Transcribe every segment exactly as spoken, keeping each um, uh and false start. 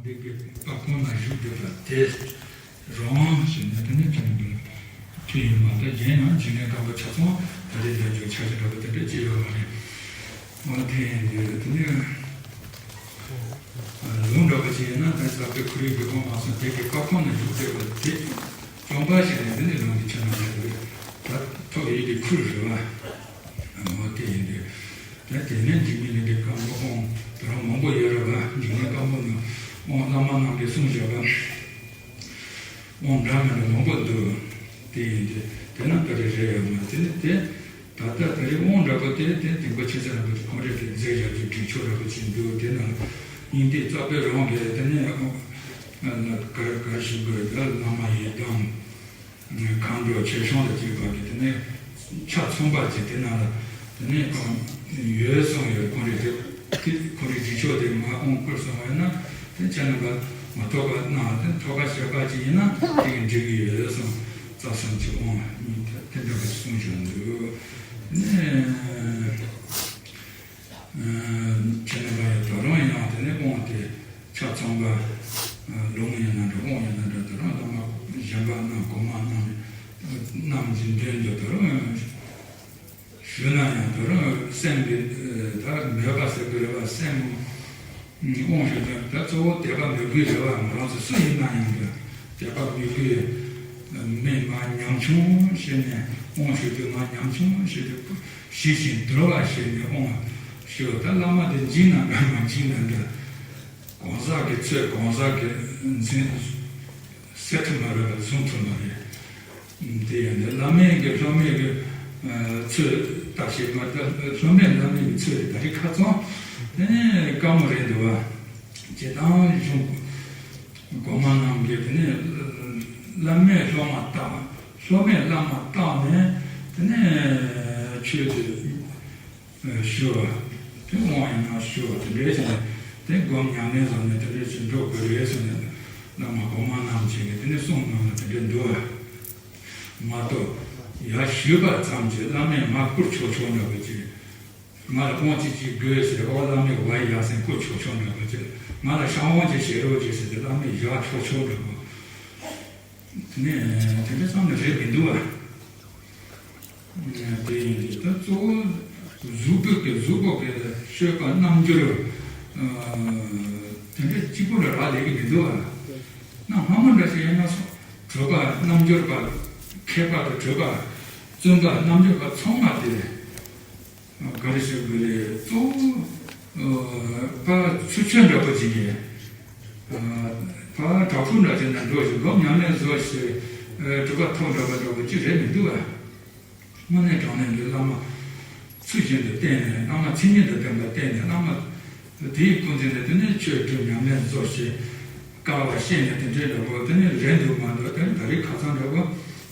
འདི་གི་པ་ཁོང་ན་བཞུགས་བསྡད་པ་དེ་རང་ཞེས་ནས་དེ་ནས་དྲན་པའི་ཁྲིད་ཡིན་མ་གཏོགས། གཞན་ཡང་འཇིགས་མེད་སྐམ་པོ་ཆ་ཚང་ད་རེས་ལས་རྒྱུ་ཆ་ཞིག་འདྲ་པོ་དེ་འདྲ་ཅི་ཡོད་མ་རེད། འོ་དེ་ཡིན་དུས་དེ་ནས་ལུང་འདྲ་པོ་ཅི་ཡིན་ན། ད་ས་པའི་ཁོར་ཡུག་གི་ཁོང་མ་སོང་དེ་གི་པ་ཁོང་ན་བཞུགས་བསྡད་པ་དེ་བཅོམ་པ་ཞིག་ནས་དེ་ནས་ལུང་འདི་ཆ་ན་ལས་རེད། ད་ཐོག་ཡིད་དེ་ཁུར་རེད་བ། འོ་དེ་ཡིན་དུས། ད་དེ་ནས་འཇིགས་མེད་གླིང་པའི་སྐམ་པོ་དབང་དེ་རང་མང་པོ་ཡོད་རེད་བ། འཇིགས་མེད་སྐམ་པོ་ནི་དབང་བླ་མ་རྣམས་ཀྱིས་གསུངས་བཞག་པ་དབང་འདྲ་མིན་འདྲ་མང་པོ་འདུག་དེ་ཡིན་དུས་དེ་ན་ད་རེས་རེད་ཡོད་མ་རེད། དེ་ནི་དེ་ད་ལྟ་ད་རེས་དབང་འདྲ་པོ་དེ་དེ་དེང་པོ་ཆེ་ས་རིན་པོ་ཆེ་ཁོང་རེ་དེ་མཛད་བཞག་རྒྱུ་སྒྲིག་ཆོག་འདྲ་པོ་ཅིག་འདུག་དེ་ན་སྙིང་ཐིག་རྩ་བའི་རང་གི་དེ་ནས་གར་གར་ཞུ་དགོས་ད་བླ་མ་ཡི་དམ། མཁའ་འགྲོ་ཆོས་སྐྱོང་དང་བཅས་པ་གི་དེ་ནས་ཆ་ཚང་པ་ཅིག་དེ་ནང་ལ་དེ་ནས་གང་ཡོད་གསུངས་ཡོད། ཁོང་རེ་དེ་དེ་ཁོང་རེ་རྗེས་ཕྱོགས་དེ་མ་དབང་བསྐུར་སོང་བས་ན་དེ་ཁྱེད་རྣམ་པ་མ་ཐོག་པ་གནང་དེ་ཐོག་པ་བྱས་པ་ཅིག་ཡིན་ན་དེ་གི་འགྲིག་གི་ཡོད་གསུངས། རྩ་གསུམ་གྱི་དབང་དེ་འདྲ་བ་གསུངས་བྱུང་འདུག་ནས། ཁྱེད་རྣམ་པ་ཡང་ད་རུང་ཡང་དེ་ནས་དབང་དེ་ཆ་ཚང་པ། ལུང་ཡིན་ན་འདྲ་དབང་ཡིན་ན་འདྲ་ད་རུང་བླ་མ་གཞན་པ་རྣམས་གོང་མ་རྣམས་རྣམས་ཀྱི་མདུན་དུ་ད་རུང་ཞུས་ན་ཡང་ད་རུང་སེམས་ཀྱི་ད་མོས་པ་ཟེར་དགོས་རེད་བ། སེམས་དབང་ཞུ་དོན་ད་གཙོ་བོ་དད་པ་མོས་གུས་རེད་བ། ང་རང་ཚོ་སུ་ཡིན་ན་ཡང་འདྲ་དད་པ་མོས་གུས་མེད་མ་ཉམ་ཆུང་བྱས་ནས་དབང་ཞུ་དུས་མ་ཉམ་ཆུང་བྱས་ཏེ། ཞི་ཞིང་དུལ་བ་ཞེས་ནས་དབང་ཞུ། ད་བླ་མ་དེ་འཇིགས་ན་འདྲ་མ་འཇིགས་ན་འདྲ། གང་ཟག་གི་ཚོད་གང་ཟག་གི་འཛིན་སེལ་ཐུབ་མ་རེད་པ། བཟུང་ཐུབ་མ་རེད། དེ་ཡང་འདི་བླ་མའི་གི་སློབ་མའི་གི་ཚོད་ལྟ་ཞིག་མ་ལྟ། སློབ་མས་བླ་མའི་གི་ཚོད་དེ་ད་རེས་ཁ་ཚང་དཀའ་མོ་རེད་འདུག་བ། སྤྱིར་བཏང་གཞུང་གོང་མ་རྣམས་ཀྱིས་དེ་ནས་བླ་མས་སློབ་མ་བརྟག་སློབ་མས་བླ་མ་བརྟག་ནས་དེ་ནས་ཆོས་དེ་ཞུ་བ། དེ་དབང་ཡིན་ན་ཞུ་བ་དེ་འདྲའི་བྱས་ནས་དེ་སྒོམ་ཉམས་ལེན་བཟོ་ནས་དེ་འདྲའི་བྱས་འགྲོ་དགོས་རེད་ཟེར་ནས་བླ་མ་གོང་མ་རྣམས་ཀྱིས་དེ་ནས་གསུངས་གནང་ལ་དེ་འདྲའི་འདུག་བ། མ་གཏོགས་ཡར་ཞུས་པ་ཙམ་གྱིས་བླ་མས་མར་བསྐུར་ཆོག་ཆོག་འདྲ་པོ་ཅིག་ང་ལ་དབང་ཅིག་ཅིག་དགོས་ཟེར། ཨོ་བླ་མས་ཝའི་ཡ་ཟེར་བསྐུར་ཆོག་ཆོག་འདྲ་པོ་ཅིག་ང་ལ་ཤམ་དབང་ཅིག་བཞེས་རོགས་ཅིག་ཟེར་ཏེ་བླ་མས་བཞག་ཆོག་ཆོག་འདྲ་པོ། དེ་ནས་དེ་འདྲ་བསམ་ན་རེད་མི་འདུག་བ། དེ་ཡིན་དུས་ད་གཙོ་བོ་གཟུགས་པོ་གི་གཟུགས་པོ་གི་སྤྱོད་པ་རྣམ་འགྱུར་དེ་འདྲ་གཅིག་པུ་ལ་རག་ལས་ཀྱི་མི་འདུག་བ། གནའ་སྔ་མོ་འདྲ་ཞིག་ཡིན་ན་སོ་གྲུབ་པ་རྣལ་འབྱོར་པ་མཁས་པ་དང་གྲུབ་པ་བཙུན་པ་རྣལ་འབྱོར་པ་ཚང་མ་དེ། ག་རེ་ཞུ་དགོས་རེད། གཙོ་བོ་ཕར་ཚུར་ཆོས་འདྲ་པོ་ཅིག་གིས་ཕར་དྲག་པོ་འདྲ་བྱས་ན་འགྲོ་ཞིག་སྒོམ་ཉམས་ལེན་བཟོ་ཞིག་གྲུབ་པ་ཐོབ་འདྲ་པོ་འདྲ་པོ་ཅི་རེད་མི་འདུག་བ། དངོས་གནས་དྲང་གནས་ཀྱི་བླ་མ་ཚུལ་བཞིན་དུ་བསྟེན་ནས། བླ་མ་མཚན་ཉིད་དང་ལྡན་པ་བསྟེན་ནས། བླ་མ་དེའི་སྐུ་མདུན་ནས་དེ་ནས་ཆོས་སྒྲུབ་ཉམས་ལེན་བཟོ་ཞིག་དཀའ་བ་བཤད་ནས་དེ་འདྲའི་འདྲ་པོ་དེ་ནས་རེད་འདུག་མ་འདུག་དེ་ནས་ད་རེས་ཁ་སང་འདྲ་པོ་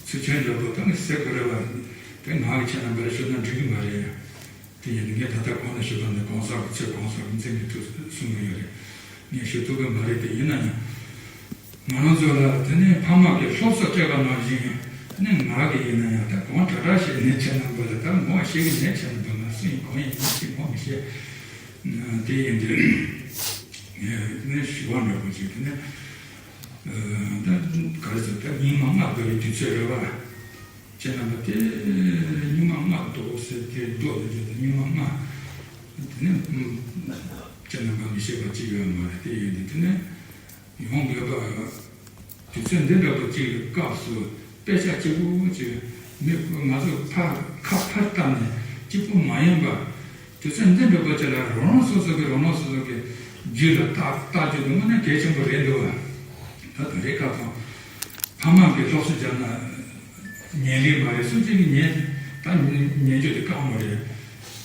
ཚུལ་ཆེན་འདྲ་པོ་དེ་ནས་ཟེར་དགོས་རེད་བ། དེ་ང་གི་ཁྱེད་རྣམ་པར་ཞུ་ན་འགྲིག་གི་མ་རེད། དེ་ཡིན་ངས་ད་ལྟ་གོང་ལ་ཞུས་པ་ནི་གང་ཟག་གི་ཚོད་གང་ཟག་གི་མཚན་གྱི་ཐོག་གསུང་གི་ཡོད་རེད། ངས་ཞུ་ཐུབ་ཀྱི་མ་རེད། དེ་ཡིན་ན་ཡང་ང་རང་ཚོ་ལ་དེ་ནས་ཕ་མ་གིས་སློབ་གསོ་སྤྲད་པ་ནང་བཞིན་ནི་ང་གི་ཡིན་ན་ཡང་ད་གང་དྲག་དྲག་བཤད་ནས་ཁྱེད་རྣམ་པ་ལ་ད་ངོ་ཤེས་ཀྱི་མེད། ཁྱེད་རྣམ་པ་ང་སུ་ཡིན་གང་ཡིན་ངོ་ཤེས་ངོ་མི་ཤེས། དེ་ཡིན་དུས་ངས་ཞུ་བ་འདྲ་པོ་ཅིག་དེ་ནས་ད་ག་རེ་ཟེར། ད་སྙིགས་མ་ལྔ་བདོ་བའི་དུས་ཚོད་རེད་བ། ཁྱེད་རྣམ་པ་དེ་སྙིགས་མ་ལྔ་བདོ་ཟེར་དེ་བདོ་ལ་བརྗོད་དེ་སྙིགས་མ་ལྔ། དེ་ནས་ཁྱེད་རྣམ་པ་མི་ཤེས་པ་ཅི་ཡོད་མ་རེད། དེ་ཡོད་དེ་དེ་ནས་ཡོང་དགོས་པ། དུས་ཚོད་འདི་འདྲ་པོ་ཅིག་གི་སྐབས་སུ་དཔེ་ཆ་གཅིག་པུ་ཅིག་མི་ང་ཚོ་ཕར་ཁ་ཕར་བལྟས་ནས་གཅིག་པུ་མ་ཡིན་པ། དུས་ཚོད་འདི་འདྲ་པོ་ཅིག་ལ་རང་རང་སོ་སོ་གི་རང་རང་སོ་སོ་གི་རྒྱུད་ལ་བརྟག་བརྟག་རྒྱུ་དེ་དངོས་གནས་གལ་ཆེན་པོ་རེད་འདུག་བ། ད་ད་རེས་ཁ་སང་ཕ་མ་གིས་སློབ་གསོ་བརྒྱབ་ན་ཉན་གི་མ་རེད། སུ་གཅིག་གིས་ཉན་ད་ཉན་རྒྱུ་དེ་དཀའ་མོ་རེད།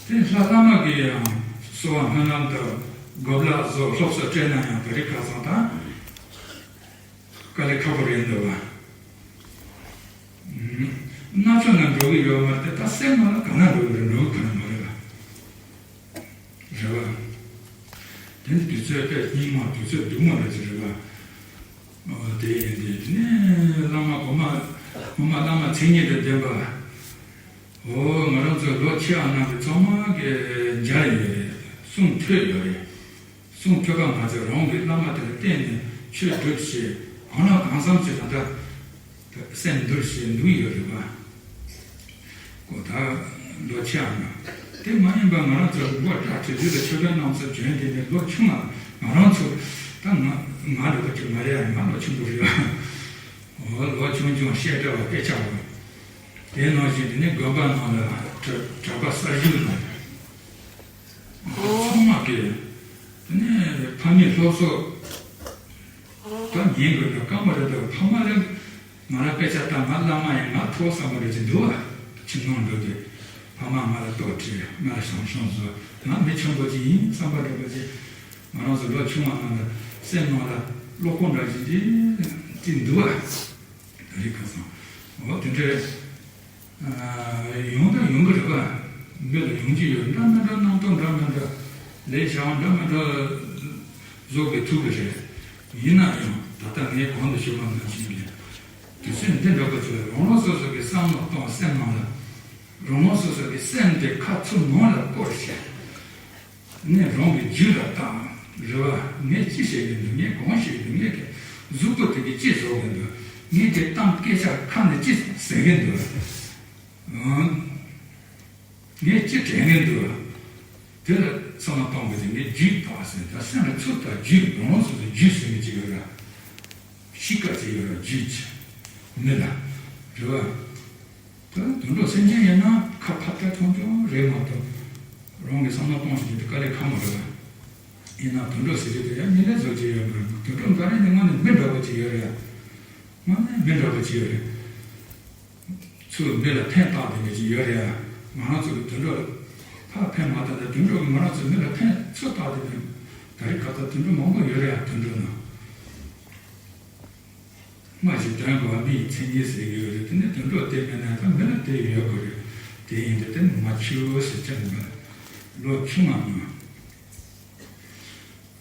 དེ་ལྷ་བླ་མ་གིས་ཡང་གསོལ་བ་སྨོན་ལམ་དང་སྒོམ་ལག་བཟོ་སློབ་གསོ་སྤྲད་ན་ཡང་ད་རེས་ཁ་སང་ད་དཀའ་ལས་ཁག་པོ་རེད་འདུག་བ། ཨུམ། སྣ་ཚོགས་ན་འགྲོ་གི་ཡོད་མ་རེད། ད་སེམས་ནང་ལ་ག་ན་འགྲོ་གི་རེད། འགྲོ་གི་ག་ན་མ་རེད་པ། རེད་བ། དེ་ནི་དུས་ཚོད་དཔེ་སྙིགས་མ་དུས་ཚོད་སྡུག་མ་རེད་ཟེར་རེད་བ། ཨོ་དེ་ཡིན་དུས་དེ་ནས་བླ་མ་གོང་མ་གོང་མ་བླ་མ་མཚན་ཉིད་དང་ལྡན་པ། ཨོ་ང་རང་ཚོ་ལོ་ཆེ་བ་རྣམས་ཀྱི་ཚང་མ་གི་མཇལ་ཡོད་རེད། གསུང་ཐོས་ཡོད་རེད། གསུང་ཐོས་པ་མ་ཚད་རང་གི་བླ་མ་དེ་ལ་བརྟེན་ནས་ཆོས་སྒྲུབ་བྱེད་གང་ལ་གང་འཚམ་ཅིག་ད་ལྟ་སེམས་འདུལ་བྱེད་འདུལ་ཡོད་རེད་པ། ཁོ་ད་ལོ་ཆེ་ཨ་མ་དེ་མ་ཡིན་པ་ང་རང་ཚོ་མགོ་སྐྲ་བྲེ་དུས་ལ་ཆོས་དོན་རྣམ་གསུམ་བྱོན་དེ་ནས་ལོ་ཆུང་བ་ང་རང་ཚོ་ད་ང་ང་རེད་པ་ཅིག་མ་རེད་ཨ་ང་ལོ་ཆེན་པོ་རེད་ཨ། ལོ་ཆུང་ཆུང་བཤད་གྲྭ་བ་དཔེ་ཆ་བ་དེ་ནང་བཞིན་དེ་ནས་དགོན་པ་ནང་ལ་གྲྭ་པ་གསར་ཞུགས་ལ། ཚང་མ་གིས་དེ་ནས་ཕ་མའི་སློབ་གསོ་ད་ཉན་དགོས་ན་སྐར་མ་རེ་དང་ཕ་མ་རེ་ང་རང་དཔེ་ཆ་ལྟ་ང་བླ་མ་ཡིན་ང་ཐོབ་བསམ་པ་རེ་ཅིག་འདུག་བ། ཁྱིམ་ནང་འགྲོ་དུས་ཕ་མ་ང་ལ་ལྟོ་དྲིས་ང་ལ་ཞང་ཞང་བཟོ་ང་མི་ཆེན་པོ་ཅིག་ཡིན་བསམ་པ་འདྲ་པོ་ཅིག་ང་རང་ཚོ་ལོ་ཆུང་བ་ནང་ལ་སེམས་ནང་ལ་བློ་ཁོག་འདྲ་ཅིག་ཅིག་འདུག་བ། ད་རེས་ཁ་སང་འོ་དེ་འདྲའི། ཡོང་དང་ཡོང་གི་རེད་པ། མི་ལ་ཡོང་གི་ཡོད་འདྲ་མི་འདྲ་རྣམ་རྟོག་འདྲ་མི་འདྲ། ལས་བྱ་བ་འདྲ་མི་འདྲ་བཟོ་དགོས་ཐུག་གི་རེད། ཡིན་ན་ཡང་ད་ལྟ་ངས་གོང་དུ་ཞུས་པ་ནང་བཞིན་གྱི་དུས་ཚོད་འདི་འདྲ་པོ་ཚོས་རང་རང་སོ་སོ་གི་བསམ་བློ་གཏོང་སེམས་ནང་ལ་རང་རང་སོ་སོ་གི་སེམས་དེ་ཁ་ཚུར་ནང་ལ་བསྐོར་བྱས། ངས་རང་གི་རྒྱུད་ལ་བཏང་། རེད་བ། ངས་ཅི་བྱེད་ཀྱི་འདུག་ངས་གང་བྱེད་ཀྱི་འདུག་ངས་ཀྱི་གཟུགས་པོ་དེ་གིས་ཅི་བཟོ་གི་འདུག་ངས་ཀྱི་གཏམ་སྐད་ཆ་ཁ་ནས་ཅི་ཟེར་གི་འདུག་ཨང་། ངས་ཅི་དྲན་གི་འདུག་དེ་ལ་བསམ་བློ་གཏོང་དགོས་ཏེ་ངས་རྒྱུད་དག་ཟེར་ད་སེམས་ལ་ཚུར་ལྟ་རྒྱུད་རང་རང་སོ་སོ་རྒྱུད་ཟེར་གི་ཅིག་ཡོད་ར། གཤིས་ཀ་ཅིག་ཡོད་ར་རྒྱུད་ཅིག་མི་ལ། རེད་བ། ད་དུད་འགྲོ་སེམས་ཅན་ཡིན་ན་ཁ་ཕར་བལྟས་མཐོང་ཆོག་རེད་མ་གཏོགས། རང་གི་བསམ་བློ་གཏོང་ཞིག་དེ་དཀའ་ལས་ཁག་མ་རེད་པ། ཡིན་ན་དུད་འགྲོ་ཟེར་གྱི་དེ་ཡང་མི་ལས་བཟོ་གྱི་ཡོད་མ་རེད། དུད་འགྲོ་འགའ་རེ་ནི་དངོས་ནས་མི་འདྲ་པོ་ཅིག་ཡོད་རེད་ཡ། དངོས་གནས་མི་འདྲ་པོ་ཅིག་ཡོད་རེད། ཚུར་མི་ལ་ཕན་བཏགས་བསྡད་མཁན་ཅིག་ཡོད་རེད་ཡ། ང་རང་ཚོ་གི་དུད་འགྲོ་ལ་ཕར་ཕན་མ་བཏགས་ན་དུད་འགྲོ་གིས་ང་རང་ཚོ་མི་ལ་ཕན་ཚུར་བཏགས་བསྡད་མཁན་ད་རེས་ཁ་ཚ་དུད་འགྲོ་མང་པོ་ཡོད་རེད་ཡ་དུད་འགྲོ་ནང་། སྔ་ཕྱི་དོན་གོ་བ་མི་ཡི་མཚན་ཉིད་ཟེར་གྱི་ཡོད་རེད། དེ་ནི་དུད་འགྲོ་དེ་མེད་ན་ད་མི་ལ་དེ་ཡོད་དགོས་རེད། དེ་ཡིན་དུས་དེ་ནི་མ་ཆུ་ཟེར་ཅང་མ་ལོ་ཆུང་བ་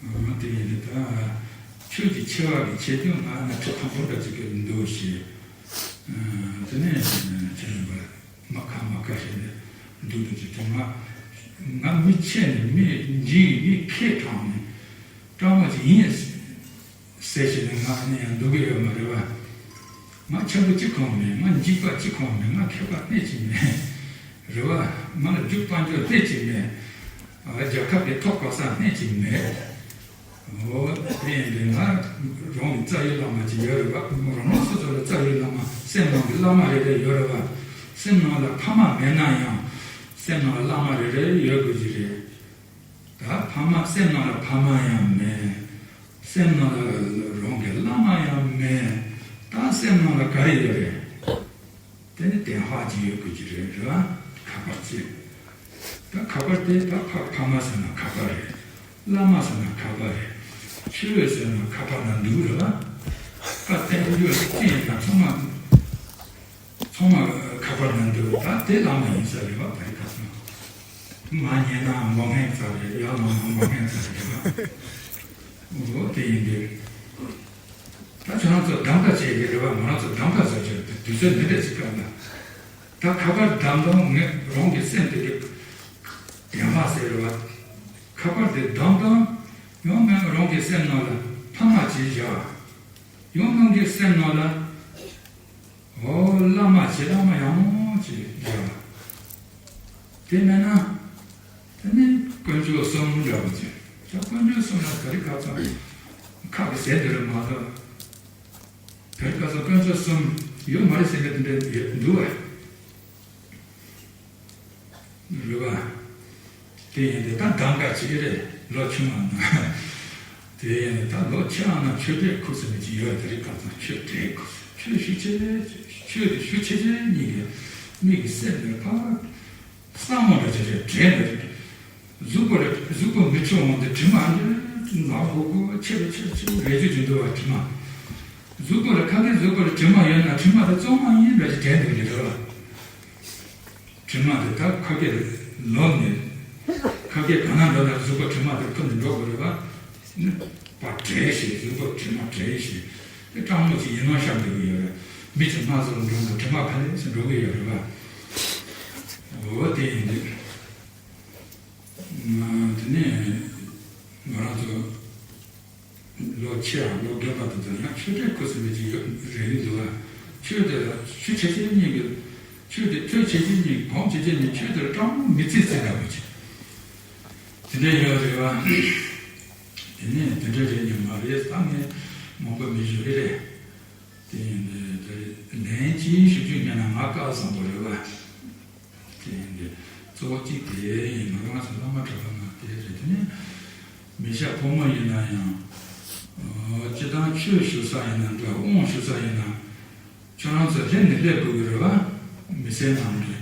མ་དེ་ཡིན་དུས་ད་ཆོས་ཀྱི་ཆེ་བ་གི་ཆེ་དོན་ང་ང་ཁྲི་ཕྲག་པོ་འདྲ་ཅིག་གི་འདུག་ཞེས་དེ་ནས་ཁྱེད་རྣམ་པ། མ་ཁ་མ་ཁ་ཞེས་ནས་འདུག་འདུག་ཅེས་དེ་ང་ང་མི་ཆེ་ནས་མི་འཇིགས་མི་ཁས་དྲངས་ནས་སྤྲང་བ་ཅིག་ཡིན་ཟེར་བྱས་ནས་ང་ནི་ཡང་འདུག་གི་ཡོད་མ་རེད་བ། ང་ཆེན་པོ་གཅིག་ཁོམ་མེད། ང་འཇིགས་པ་གཅིག་ཁོམ་མེད། ང་མཁས་པ་སྣེ་གཅིག་མེད་རེད་བ། ང་ལ་རྒྱུག་པ་འཇོག་སྣེ་གཅིག་མེད། རྒྱལ་ཁབ་ཀྱི་ཐོབ་གོ་ས་སྣེ་གཅིག་མེད། འོ། དེ་ཡིན་དུས་ང་རང་གི་རྩ་བའི་བླ་མ་ཅིག་ཡོད་རེད་བ། རང་རང་སོ་སོ་ལ་རྩ་བའི་བླ་མ་སེམས་ནང་གི་བླ་མ་རེ་རེ་ཡོད་རེད་བ། སེམས་ནང་ལ་ཕ་མ་མེད་ན་ཡང་སེམས་ནང་ལ་བླ་མ་རེ་རེ་ཡོད་དགོས་ཀྱི་རེད། ད་ཕ་མ་སེམས་ནང་ལ་ཕ་མ་ཡང་མེད། སེམས་ནང་ལ་རང་གི་བླ་མ་ཡང་མེད། ད་སེམས་ནང་ལ་ག་རེ་ཡོད་རེད། དེ་ནི་བདེན་དཔང་ཅིག་ཡོད་དགོས་ཀྱི་རེད། རེད་བ། ཁ་པར་ཅིག་ད་ཁ་པར་དེ་ད་ཕ་ཕ་མ་ཟེར་ན་ཁ་པར་རེད། བླ་མ་ཟེར་ན་ཁ་པར་རེད། ཆོས་ཟེར་ན་ཁ་པར་ན་འདུག་རེད་བ། ད་བསྟན་རྒྱུ་ཅི་ཡིན་ན་ཚང་མ་ཚང་མ་ཁ་པར་ན་འདུག་ད་དེ་བླ་མ་ཡིན་ས་རེད་བ། ད་རེས་ཁ་སང་མ་ཉན་ན་མགོ་སྔས་ཙམ་རེད། ཡར་ལངས་ན་མགོ་སྔས་ཙམ་རེད་བ། འོ་དེ་ཡིན་དུས། ད་ཁྱོད་རང་ཚོ་གདམ་ག་བྱེད་ཀྱི་རེད་བ། ང་རང་ཚོ་གདམ་ག་བཟོ་རྒྱུ་དུས་ཚོད་འདི་འདྲ་ཞིག་སྐབས་ལ། ད་ཁ་པར་བདམས་དང་ངས་རང་གི་སེམས་དེ་གི་བདེན་པ་ཟེར་བ། ཁ་པར་དེ་བདམས་དང་ཡང་ངས་རང་གི་སེམས་ནང་ལ་ཕ་མ་ཅིག་བཞག་ཡང་རང་གི་སེམས་ནང་ལ་ཨོ་བླ་མ་ཅིག་བླ་མ་ཡག་མོ་ཅིག་བཞག་དེ་མེད་ན། དེ་ནས་དཀོན་མཆོག་གསུམ་འདྲ་བོ་ཅིག་ད་དཀོན་མཆོག་གསུམ་ལ་དེ་རིང་ཁ་སང་ཁ་གི་ཟས་འདི་རུ་མ་གཏོགས། དེ་རིང་ཁ་སང་དཀོན་མཆོག་གསུམ་ཡོད་མ་རེད་ཟེར་མཁན་དེ་འདྲ་ཡོད་འདུག་བས། རེད་བ། དེ་ཡིན་དེ་ད་གདམ་ག་ཅིག་རེད། ལོ་ཆུང་བ་ན། དེ་ཡིན་ད་ལོ་ཆེ་བ་ན་ཆོས་དྲེད་ཁུག་ཟེར་མཁན་ཅིག་ཡོད་རེད། དེ་རིང་ཁ་སང་ཆོས་དྲེད་ཁུག་ཟེར་ཆོས་ཞུ་ཆེ་ཆོས་དེ་ཞུ་ཆེ་ཆེ་གཉིས་ཀྱི་མིག་གི་སེམས་ནས་ཕར། གཙང་མ་འདྲ་ཅིག་རེད། དྲན་འདྲ་ཅིག་གཟུགས་པོ་རེད། གཟུགས་པོ་མི་འཁྲུ་འོང་དུས་དྲི་མ་འདི་ནག་ཧོ་ཧོ་ཆེ་རུ་ཆེ་རུ་ཆེ་རུ་རེ་ཅིག་ཅིག་འདུག་བ། དྲི་མ། གཟུགས་པོ་ལ་ཁ་སྐད་གཟུགས་པོ་ལ་དྲི་མ་ཡོད་ན་དྲི་མ་དེ་གཙང་མ་ཡིན་འདྲ་ཅིག་དྲན་འདུག་གི་རེད་བ། དྲི་མ་དེ་ད་ཁ་སྐད་ལོག་ནས་ཁ་སྐད་ག་ན་འགྲོ་ན་གཟུགས་པོ་དྲི་མ་དེ་ཁུར་ནས་འགྲོ་དགོས་རེད་བ། ནི་པ་བྲེལ་ཞེས་གཟུགས་པོ་དྲི་མ་བྲེལ་ཞེས་དེ་སྤྲང་མོ་ཅིག་ཡིན་ནོ་ཤར་འདུག་གི་ཡོད་རེད། མི་ཅིག་སྣ་ཚོགས་འགྲོ་ན་དྲི་མ་ག་ལེ་ཞིག་འགྲོ་གི་ཡོད་རེད་བ། འོ་དེ་ཡིན་དུས། དེ་ནས་ང་རང་ཚོ་ ཆེ་ཡང་ལོ་རྒན་པ་དེ་ཚོ་ཡང་ཆོས་དྲེད་ཁུ་སིམ་མེ་ཅིག་ཡོད་རེད་འདུག་ཨ། ཆོས་དེ་ལ་ཆོས་བྱེད་མཁན་གཉིས་ཀྱི་ཆོས་དེ་ཐོས་བྱེད་མཁན་གཉིས་སྒོམ་བྱེད་མཁན་གཉིས་ཆོས་དེ་ལ་སྤྲང་མོ་མི་ཚེ་ཚེ་འདྲ་པོ་ཅིག་དེ་འདྲ་ཡོད་རེད་བ། དེ་ནས་དེ་འདྲ་རེད་ཉམས་མ་རེད་ད་ངས་མང་པོ་མི་ཞུ་རེད་རེད། དེ་ཡིན་དེ་ལན་གཅིག་ཞུ་རྒྱུ་ཉན་ན་ང་དཀའ་བཟང་པོ་རེད་བ། དེ་ཡིན་དེ་གཙོ་བོ་གཅིག་དེ་ཡིན་ང་རང་ཚོ་བླ་མ་གྲྭ་པ་ང་དེ་རེད་དེ་ནས་མི་ཤ་ཕོ་མོ་ཡིན་ན་ཡང་སྤྱི་བཏང་ཆོས་ཞུ་ས་ཡིན་ན་འདྲ་དབང་ཞུ་ས་ཡིན་ན། ཁྱོད་རང་ཚོ་སླེབས་ནས་སླེབས་དགོས་ཀྱི་རེད་བ། མི་སེར་ནང་གི།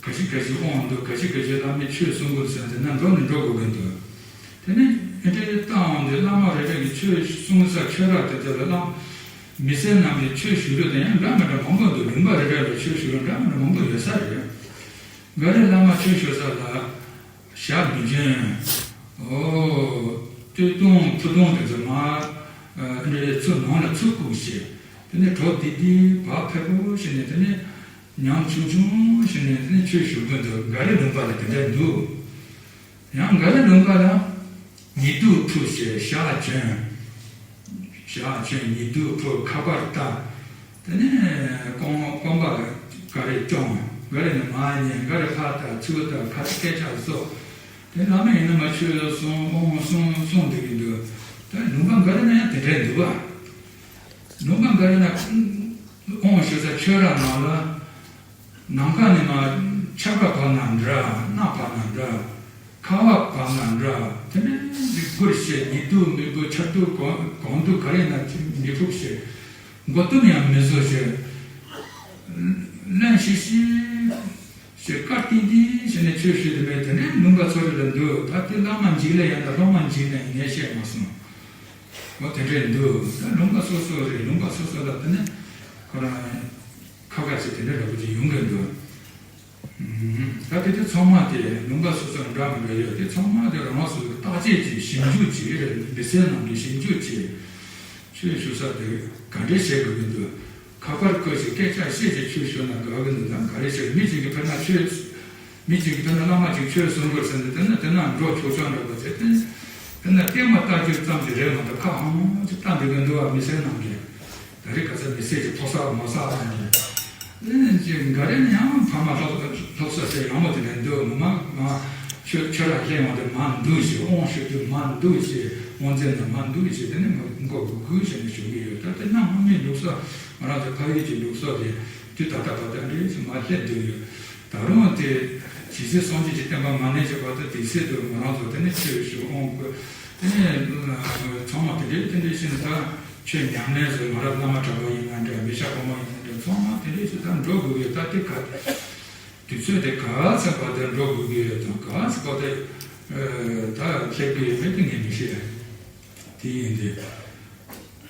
ག་ཅི་ག་ཅི་དབང་འདུག་ག་ཅི་ག་ཅི་བླ་མས་ཆོས་གསུང་དགོས་ཟེར་ན་དེ་ན་འགྲོ་ནས་འགྲོ་དགོས་ཀྱི་འདུག་དེ་ནས་ཨེ་འདྲའི་བཏང་འོང་དུས་བླ་མ་རེ་རེ་གིས་ཆོས་གསུང་ས་ཆོས་ར་དེ་དེ་ལ་བླ་མི་སེར་ནང་གི་ཆོས་ཞུ་རྒྱུ་དེ་ཡང་འདྲ་མི་འདྲ་མང་པོ་འདུག་ལུང་པ་རེ་རེ་ལ་ཆོས་ཞུ་རྒྱུ་འདྲ་མི་འདྲ་མང་པོ་ཡོད་ས་རེད། འགའ་རེ་བླ་མ་ཆོས་ཞུ་ས་ལ། ཞག་མི་འཇོན། ཨོ། སྟོད་ཐུང་ཕུ་ཐུང་དེ་ཚོ་མར། ཨ་འདྲའི་ཚུར་ནང་ལ་ཚུར་བཀུག་བྱས། དེ་ནས་གྲོ་དིག་དིག་བག་ཕེབས་པོ་བྱས་ནས་དེ་ནས་ཉམ་ཆུང་ཆུང་བྱས་ནས་དེ་ནས་ཆོས་ཞུ་མཁན་ཚོ་འགའ་རེ་ལུང་པ་ལ་དེ་འདྲ་འདུག་ཡང་འགའ་རེ་ལུང་པ་ལ་ཉི་གདུགས་འཁྲུ་བྱས་ཞག་གྱོན། ཞག་གྱོན་ཉི་གདུགས་འཁྲུ་ཁ་པར་ལྟ། དེ་ནས་རྐང་རྐང་པ་ག་རེ་རྐྱོང་། ག་རེ་ནས་མར་ཉལ། ག་རེ་ཕར་ལྟ་ཚུར་ལྟ་ཁ་སྐད་ཆ་བཟོ། དེ་བླ་མ་ཡིན་ན་མ་ཆོས་གསུང་དབང་གསུང་གསུང་བསྡད་ཀྱི་འདུག་ད་ལུང་པ་འགའ་རེ་ན་ཡང་དེ་འདྲ་འདུག་བ། ལུང་པ་འགའ་རེ་ན་དབང་ཞུ་ས་ཆོས་ར་ནང་ལ། ནམ་མཁའ་ནས་མར་ཆར་པ་བབས་ན་འདྲ། གནམ་བབས་ན་འདྲ། ཁ་བ་བབས་ན་འདྲ། དེ་འདྲ་ཞིག་སྒུར་བྱས་ཉི་གདུགས་མི་འབུ་ཆར་གདུགས་གངས་གངས་གདུགས་ག་རེ་ན་མི་ཕུབ་བྱས། མགོ་བཏུམ་ཡང་མི་བཟོ་བྱས། གླེན་ཤིག་ཤིག་བྱས་དཀར་ཏིང་ཏིང་བྱས་ནས་ཆོས་ཞུས་དེ་མེད་དེ་འདྲའི་ལུང་པ་ཚོ་རེ་ལ་འདུག་ད་དེ་བླ་མ་འཇིགས་ལས་ཡང་ད་སློབ་མ་འཇིགས་ནས་ངས་བཤད་མ་སོང་། འོ་དེ་འདྲའི་འདུག་ད་ལུང་པ་སོ་སོ་རེད། ལུང་པ་སོ་སོ་ལ་དེ་ནས་ཁོ་རང་ཁ་ཁ་ཅིག་དེ་འདྲ་འདྲ་པོ་ཅིག་ཡོང་གི་འདུག་ད་དེ་དུས་ཚང་མ་དེ་ལུང་པ་སོ་སོར་འདྲ་མི་འདྲ་ཡོད་དེ་ཚང་མ་དེ་རང་རང་སོ་སོའི་བརྟག་དཔྱད་ཀྱིས་ཞིབ་འཇུག་བྱས། མི་སེར་རྣམས་ཀྱིས་ཞིབ་འཇུག་བྱས། ཆོས་ཞུ་ས་དེ་ག་འདྲས་བྱེད་དགོས་ཀྱི་འདུག་ཁ་པར་བཀོད་ཅིག་སྐད་ཆ་བཤད་ཅིག་ཆོས་ཞུ་ན་དགའ་གི་འདུག་ད་ག་རེ་བྱེད། མི་གཅིག་གིས་དཔེར་ན་ཆོས་མི་གཅིག་གིས་དཔེར་ན་བླ་མ་གཅིག་ཆོས་གསུང་དགོས་ཟེར་ནས་དེ་ན་དེ་ན་འགྲོ་ཆོག་ཆོག་འདྲ་པོ་བྱས་ཏེ། དེ་ན་ལྟད་མོ་ལྟ་རྒྱུ་ཙམ་གྱིས་རེད་མ་གཏོགས་ཁ་ཧང་ཧང་ཅིག་ལྟ་འདོད་ཀྱི་འདུག་བ། མི་སེར་རྣམས་ཀྱིས། ད་རེས་ག་ཚོད་མི་སེར་གྱི་ཕོ་གསར་མོ་གསར་རྣམས་ཀྱིས། ཨེ་ཅིག་འགའ་རེ་ནི་ཡང་ཕ་མ་སློབ་སློབ་གསོ་བྱས་ཡག་མོ་དེ་འདྲ་འདུག་ངོ་མ་ང་ཆོས་ཆོས་ལ་སླེབས་ཡོང་དུས་མར་འདུག་ཞེས། དབང་ཞུ་དུས་མར་འདུག་ཞེས། དབང་རྩེ་ནས་མར་འདུག་ཞེས། དེ་ནས་མགོ་སྒུར་སྒུར་བྱས་ནས་ཞུ་གི་ཡོད། ད་དེ་ན་སྔོན་མའི་ལུགས་སྲོལ། ང་རང་ཚོ་ཕ་ཡུལ་གྱི་ལུགས་སྲོལ་དེ་དུས་ད་ལྟ་བར་དུ་འདྲ་ཞིག་མར་སླེབས་བསྡད་ཡོད། ད་རུང་དེ་ཇི་སྲིད་སངས་རྒྱས་ཀྱི་བསྟན་པ་མ་གནས་ཀྱི་བར་དུ་དེ་སྲིད་དུ་ང་རང་ཚོ་དེ་ནས་ཆོས་ཞུ་དབང་བསྐུར། དེ་ནས་ཚང་མ་དེ་འདྲའི་དེ་འདྲའི་བྱས་ནས་ད་ཆོས་ཉམས་ལེན་བཟོས། ང་རང་བླ་མ་གྲྭ་པ་ཡིན་ན་འདྲ། མི་ཤ་ཕོ་མོ་ཡིན་ན་འདྲ། ཚང་མ་དེ་འདྲའི་བྱས་ད་འགྲོ་དགོས་ཀྱི་ཡོད། ད་དེ་ག་དུས་ཚོད་དེ་ག་ཚོད་བར་དུ་འགྲོ་དགོས་ཀྱི་ཡོད་དང་ག་ཚོད་བར་དུ་ད་སླེབས་ཀྱི་ཡོད་མེད་དེ་ངས་མི་ཤེས། དེ་ཡིན་དུས།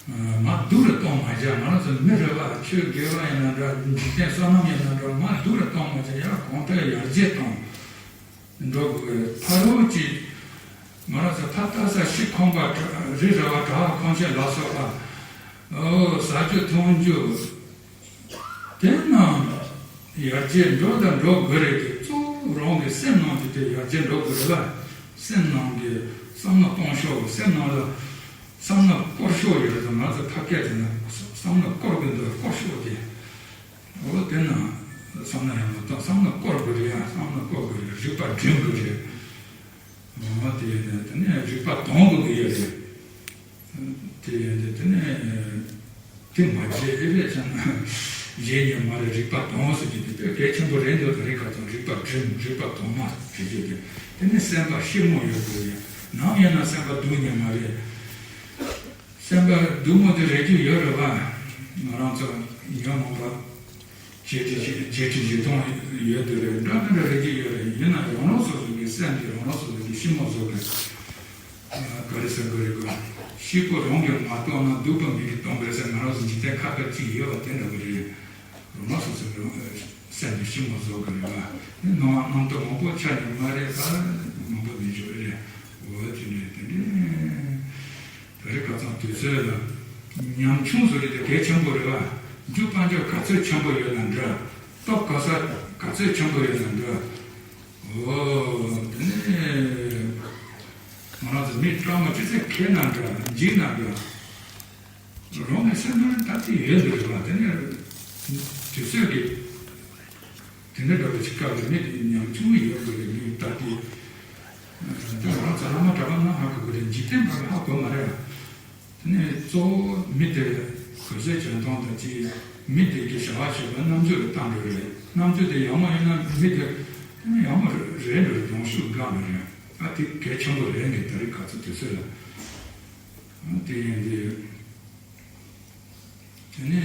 མར་སྡུག་རུ་གཏོང་མ་བྱ། ང་རང་ཚོ་མི་རེ་བ་ཆོས་དགེ་བ་ཡིན་ན་འདྲ། འཇིག་རྟེན་བསོད་ནམས་ཡིན་ན་འདྲ། མར་སྡུག་རུ་གཏོང་མ་བྱ། ཡར་གོང་འཕེལ་ཡར་རྒྱས་གཏོང་འགྲོ་དགོས། ཕ་རོལ་གྱི་ང་རང་ཚོ་ཕ་ལྟ་ས་ཤི་ཁོམ་པ། རི་ར་བ་བྲག་ཁང་ཆེན་ལ་སོགས་པ། ཨོ་ཟ་རྒྱུ་འཐུང་རྒྱུ། དེ་རྣམས་ཡར་རྒྱས་འགྲོ་དང་འགྲོ་དགོས་རེད་དེ། གཙོ་བོ་རང་གི་སེམས་ནང་གི་དེ་ཡར་རྒྱས་འགྲོ་དགོས་རེད་ལ། སེམས་ནང་གི་བསམ་བློ་གཏོང་ཕྱོགས། སེམས་ནང་ལ་བསམ་བློ་སྐོར་ཕྱོགས་ཡོད་རེད། ང་ཚོ་ཕ་སྐད་དེ་ན་བསམ་བློ་སྐོར་གི་འདུག་སྐོར་ཕྱོགས་དེ། འོ་དེ་ན་བསམ་བློ་ཡང་མ་གཏོང་། བསམ་བློ་སྐོར་དགོས་རེད་ཡ། བསམ་བློ་སྐོར་དགོས་རེད། རིག་པ་སྒྲིམ་དགོས་རེད། འོ་དེ་ཡིན་ན་དེ་ནས་རིག་པ་དྭངས་དགོས་ཀྱི་ཡོད་རེད། དེ་ཡིན་དུས་དེ་ནས་དེ་མ་བརྗེད་ཨེ་རེད་ཅང་བརྗེད་ཉན་མ་རེད། རིག་པ་དྭངས་ཟེར་རྒྱུ་དེ་དཔེ་གལ་ཆེན་པོ་རེད་འདུག་ད་རེས་ཁ་སང་རིག་པ་སྒྲིམ། རིག་པ་དྭངས་མ་ཟེར་རྒྱུ་དེ། དེ་ནས་སེམས་པ་ཞིབ་མོ་ཡོད་དགོས་ཡ། ནམ་ཡིན་ན་སེམས་པ་སྡུག་ཉན་མ་རེད། སེམས་པ་སྡུག་མོ་དེ་རེག་རྒྱུ་ཡོད་རེད་བ། ང་རང་ཚོ་ཉོན་མོངས་པ། བརྒྱད་ཁྲི་བཞི་བརྒྱད་ཁྲི་བཞི་སྟོང་ཡོད་དེ་རེད། འདྲ་མི་འདྲ་རེ་ཅིག་ཡོད་རེད། ཡིན་ན་རང་རང་སོ་སོ་གི་སེམས་ཀྱིས་རང་རང་སོ་སོ་གི་ཞིབ་མོ་བཟོ་དགོས། ག་རེ་ཟེར་དགོས་རེད་གོ། ཤེས་པོ་རང་གིས་མ་རྟོགས་ན་སྡུག་པ་མི་གིས་སྟོན་དགོས་ཟེར། ང་རང་ཚོ་འཇིག་རྟེན་ཁ་ཁ་ཅིག་ཡོད་པ་དེ་འདྲ་བོ་རེད། རང་རང་སོ་སོ་གི་སེམས་ཀྱིས་ཞིབ་མོ་བཟོ་དགོས་རེད་བ། སྣང་བ་རྣམ་རྟོག་མང་པོ་ཆགས་ནས་མ་རེད་པ། མང་པོ་མི་འཇོག་རེད། འོ་དེ་འདྲ་དེ་འདྲ། ད་རེས་ཁ་སང་དུས་ཚོད་ལ་ཉམ་ཆུང་བཟོ་རྒྱུ་དེ་གལ་ཆེན་པོ་རེད་བ། རྒྱུ་དཔལ་འབྱོར་ག་ཚོད་ཆེན་པོ་ཡོད་ན་འདྲ། སྟོབས་ག་ས་ག་ཚོད་ཆེན་པོ་ཡོད་ན་འདྲ། འོ་དེ་ནས་ང་རང་ཚོ་མི་སྤྲང་མོ་ཅི་ཚད་མཁས་ན་འདྲ། འཇིགས་ན་འདྲ། ན་ད་དེ་ཡོད་འདུག་རེད་བ། དེ་ནས་དུས་ཚོད་ཀྱི་དེ་འདྲ་འདྲ་བོ་ཅིག་སྐབས་ལ་མི་དེ་ཉམ་ཆུང་ཡོད་དགོས་རེད། མི་ད་དེ་དེ་རང་ཚོ་བླ་མ་གྲྭ་པ་རྣམས་ཧ་གོ་གི་རེད། འཇིག་རྟེན་པ་ལ་ཧ་གོ་མ་རེད། དེ་ནས་གཙོ་བོ་མི་དེ་གོས་ཟས་གྱོན་སྟངས་དང་གཅིག་མི་དེ་གི་བྱ་བ་བྱེད་པ་རྣམ་དཔྱོད་ལ་བལྟ་འགྲོ་རེད། རྣམ་དཔྱོད་དེ་ཡག་མོ་ཡིན་ན་མི་དེ་ཡག་མོ་རེད་འགྲོ་རེད། ཡོང་ཤུགས་འགག་མི་རེད། ཨ་དེ་གལ་ཆེན་པོ་རེད་འདི་ད་རེས་ག་ཚོད་དུས་ཚོད་ལ། དེ་ཡིན་དུས། དེ་ནས་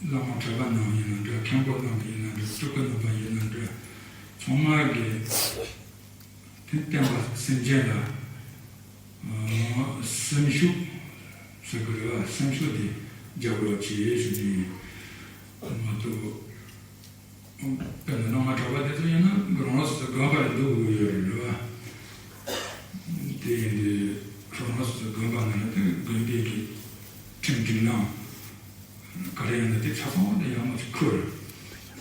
བླ་མ་གྲྭ་པ་རྣམས་ཡིན་ན་འདྲ། མཁན་པོ་རྣམས་ཡིན་ན་འདྲ། སྤྲུལ་སྐུ་རྣམ་པ་ཡིན་ན་འདྲ། ཚང་མ་གིས་དེ་བསྟན་པ་སེམས་ཅན་ལ་སེམས་ཤུགས་ཟེར་དགོས་རེད་བ། སེམས་ཤུགས་དེ་རྒྱག་རོགས་བྱེད་ཞུ་རྒྱུ་ཡིན་མ་གཏོགས། དཔེར་ན་བླ་མ་གྲྭ་པ་དེ་ཚོ་ཡིན་ན་རང་རང་སོ་སོའི་དགོན་པ་ལ་འདུག་དགོས་ཡོད་རེད་བ། དེ་ཡིན་དུས་རང་རང་སོ་སོའི་དགོན་པ་ནང་ལ་དེ་དགོན་སྡེ་གི་ཁྲིམས་སྒྲིག་ལམ་ག་རེ་ཡིན་ན་དེ་ཆ་ཚང་དེ་ཡག་མོ་ཞིག་འཁུར།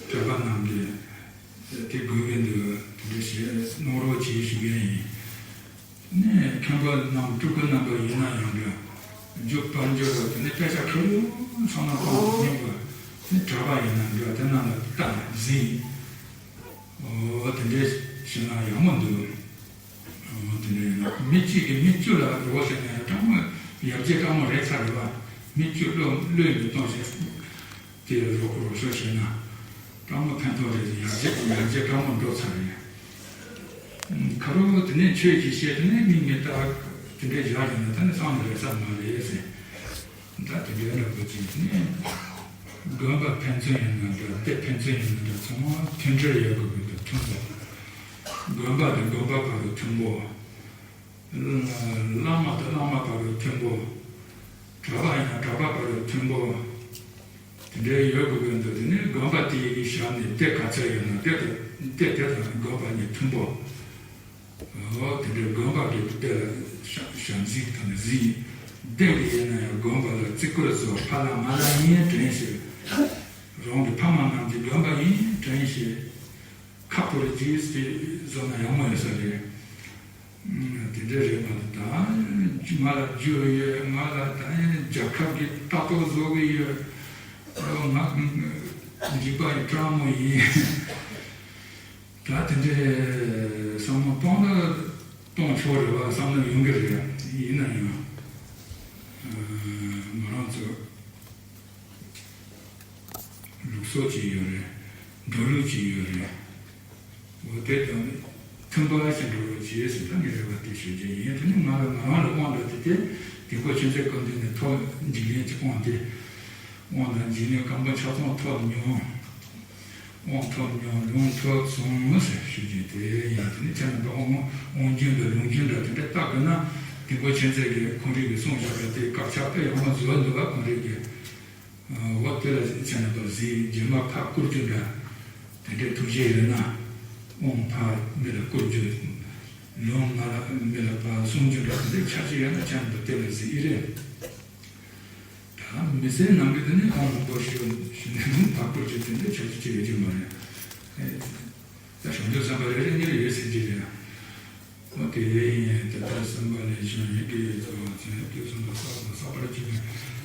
གྲྭ་པ་རྣམས་ཀྱིས་དེ་དགོས་ཀྱི་འདུག་དེ་འདྲ་བྱེད་གནང་རོགས་བྱེད་ཞུ་མཁན་ཡིན། ནས་མཁན་པ་རྣམས་སྤྲུལ་སྐུ་རྣམ་པ་ཡིན་ན་ཡང་འདྲ། རྒྱུ་དཔལ་འབྱོར་བ་དེ་ནས་དཔེ་ཆ་ཁེར་རྐྱང་ཚང་མ་གཏོང་མི་ཉན་པ། དེ་གྲྭ་པ་ཡིན་ན་འདྲ། དེ་རྣམས་ལ་ལྟ་འཛིན། འོ་དེ་འདྲས་བྱས་ན་ཡག་མོ་འདུག་འོ་དེ་འདྲས་ཡིན་ན་མི་གཅིག་གིས་མི་བཅུ་ལ་རོགས་བྱས་ན་ཡང་སྤྲང་མོ་ཡར་རྒྱས་སྤྲང་མོ་རེད་ཚར་རེད་བ། མི་བཅུ་བློས་བློས་མི་གཏོང་ཞེས། དེ་རོགས་རོགས་སྐྱོར་བྱས་ན་སྤྲང་མོ་ཕན་ཐོགས་རེད། ཡར་རྒྱས་ཡར་རྒྱས་སྤྲང་མོ་འགྲོ་ཚར་རེད། ཁ་རོག་དེ་ནས་ཆོས་ཀྱི་བཤད་དེ་ནས་མིག་མི་ལྟ་དེ་འདྲའི་བཞག་ཡོད་ན་ད་ནི་སང་ནས་རེད་ས་མ་རེད་ཟེར། ད་དེ་འདྲའི་འདྲ་པོ་ཅིག་ནས་དགོན་པ་ཕན་ཚུན་ཡིན་ན་འདྲ། སྡེ་ཕན་ཚུན་ཡིན་ན་འདྲ། ཚང་མ་མཐུན་སྒྲིལ་ཡོད་དགོས་ཀྱི་འདུག་མཐུན་པོ། དགོན་པ་དང་དགོན་པ་བར་དུ་མཐུན་པོ། བླ་མ་དང་བླ་མ་བར་དུ་མཐུན་པོ། གྲྭ་པ་ཡིན་ན་གྲྭ་པ་བར་དུ་མཐུན་པོ། དེ་འདྲའི་ཡོད་དགོས་ཀྱི་འདུག་དེ་ནས་དགོན་པ་དེ་ཡི་ཞབས་ནས་སྡེ་ག་ཚོད་ཡོད་ན་སྡེ་དེ་སྡེ་དེ་དང་དགོན་པ་གཉིས་མཐུན་པོ། འོ་དེ་འདྲའི་དགོན་པ་གི་སྡེ་ལ་ཞབས་ཞབས་འཛིན་དང་ནི་གཟིགས། སྡེ་དེ་ཡིན་ན་ཡང་དགོན་པ་ལ་བརྩི་བཀུར་བཟོ། ཕ་ལ་མ་ལ་ཡིན་དྲན་ཤེས། རང་གི་ཕ་མ་རྣམས་ཀྱི་དགོན་པ་ཡིན་དྲན་ཤེས། ཁ་ཕོར་རྗེས་དེ་བཟོ་ན་ཡག་མོ་ཡོད་ས་རེད། དེ་འདྲ་རེད་མ་གཏོགས་ད་ང་ལ་རྒྱུ་ཡོད། ང་ལ་ད་རྒྱལ་ཁབ་ཀྱི་ལྟ་རྟོག་བཟོ་གི་ཡོད། ང་འཇིགས་པ་ཡི་སྤྲང་མོ་ཡིན། ད་དེ་འདྲའི་བསམ་བློ་གཏོང་ན་གཏོང་ཆོག་རེད་བ། བསམ་བློ་ཡོང་གི་རེད། ཡིན་ན་ཡང་ང་རང་ཚོ་ལུགས་སྲོལ་ཅིག་ཡོད་རེད། འགྲོ་ལུགས་ཅིག་ཡོད་རེད། འོ་དེ་དང་མཐུན་པ་ཞིག་འགྲོ་རོགས་བྱེད་ཟེར་ད་ངས་རེ་བ་དེ་ཞུ་རྒྱུ་ཡིན། དེ་ནི་ང་ལ་ང་རང་ལ་དབང་འདྲ་དེ་དེ་དེ་ཁོ་ཆུ་ཚོད་སྐབས་འདི་ནས་ཐོག་འཇིགས་ལེན་གྱི་དབང་དེ། དབང་དང་འཇིགས་ལེན་སྐམ་པོ་ཆ་ཚང་ཐོབ་མྱོང་། དབང་ཐོབ་མྱོང་། ལུང་ཐོབ་སོང་ཟེར་ཞུ་རྒྱུ་དེ་ཡིན། དེ་ནི་ཁྱེད་རྣམ་པ་དབང་དབང་རྒྱུན་དང་ལུང་རྒྱུན་འདྲ་དེ་འདྲ་བལྟ་དགོས་ན་དེ་ཁོ་ཆུ་ཚོད་ཀྱི་ཁོང་རིགས་ཀྱི་གསུང་བཞག་པ་དེ་དཀར་ཆག་དཔེ་ཡག་མོ་བཟོས་འདུག་ག་ཁོང་རིགས་ཀྱི། འོ་དེ་ལ་ཁྱེད་རྣམ་པ་གཟིགས། རྗེས་མ་ཕར་བསྐུར་རྒྱུ་འདྲ། དེ་འདྲའི་ཐུགས་བཞེད་ཡོད་ན། དབང་ཕར་མི་ལ་བསྐུར་རྒྱུ། ལུང་ང་ལ་མི་ལ་ཕར་གསུང་རྒྱུ་འདྲ། དེ་འདྲའི་ཆ་ཅིག་ཡོད་ན་ཁྱེད་རྣམ་པ་དེ་ལ་གཟིགས་ཨེ་རེད། ད་མི་སེར་ནང་གི་དེ་ནི་དབང་མང་པོ་ཞུ་ཞུ་ནས་ཕར་བསྐུར་རྒྱུ་དེ་འདྲའི་ཆ་ཅིག་ཅིག་ཡོད་རྒྱུ་མ་རེད། ད་བྱང་ཆུབ་སེམས་དཔའ་རེ་རེ་གཉིས་རེ་ཡོད་སྲིད་ཀྱི་རེད། འོ་དེ་ཡིན། དེ་ལྟར་སེམས་པ་ལས་བྱུང་བའི་དགེ་བའི་རྩ་བ་ཚུལ་དུ་སོང་དུ་བསགས་དང་བསགས་པར་བྱེད་པའི་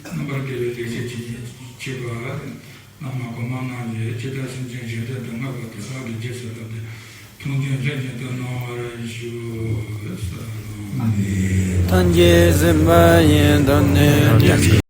རྣམ་པར་དགེ་བའི་ལེགས་བཤད་ཇི་སྙེད་མཆིས་པ། བླ་མ་གོང་མ་རྣམས་ཀྱིས་ཇི་ལྟར་སེམས་ཅན་གཞན་དོན་དུ་བསྔགས་པ་དེ་དག་གི་རྗེས་སུ་བསླབས་ཏེ་མཐོང་ཆོས་ལྷན་ཅིག་ཏུ་གནང་བར་ཞུ། ཐམས་ཅད་སེམས་དཔའ་ཡི་དོན་ནི།